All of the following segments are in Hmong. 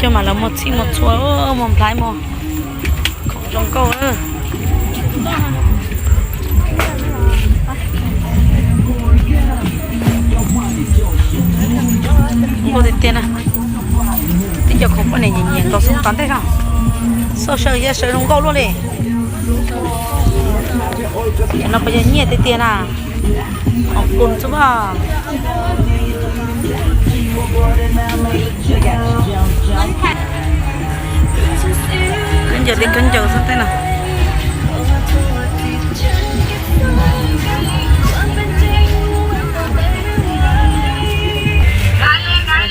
Coj mas lawv muag txhij muag txhua, muag nplhaib muag khoom zoo nkauj. Nkauj tiag tiag na. Tib co khoom poj niam nyiam nyiam nkaus xwb tom ntej no. Xauj sawv ya sawv zoo nkauj luaj li. Cov no puas yog nyiaj tiag tiag na? Hom pus xwb pob. Khaub ncaws li khaub ncaws xwb tej no.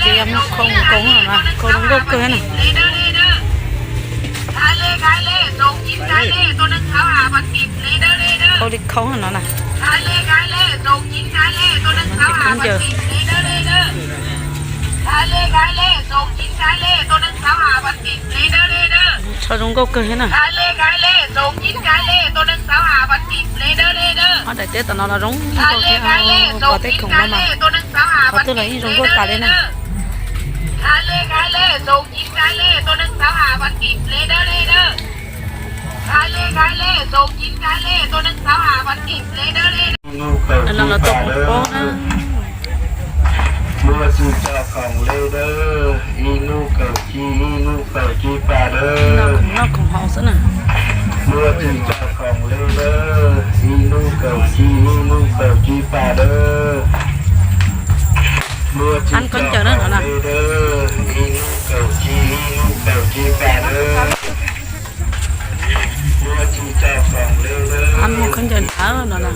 Ces yog muag khau nkaus no, khau zoo nkauj kawg na. Khau li khau no na. Khaub ncaws. Tsho zoo nkauj kawg thiab na. Ob daim teb tom no los zoo nkauj thiab, pom tej khoom no mas qhov twg los yeej zoo nkauj tas li na. Cov no los tau khoom pob na. Muaj tsib caug khoom li dawb, ib lub kaum tsib, ib lub kaum tsib pam dawb. Noj khoom haus xwb na. Muaj tsib caug khoom li dawb, ib lub kaum tsib, ib lub kaum tsib pam dawb. Muaj tsib caug khoom li dawb, ib lub kaum tsib, ib lub kaum tsib pam dawb. Muaj khaub ncaws ntawd no na.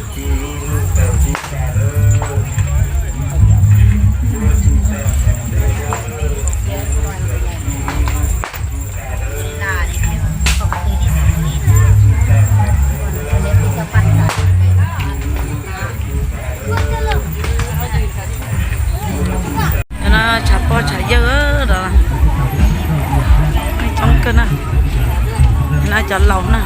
Cov no tshav pog tshav yawg los coob kawg na. Cov no cov laus na.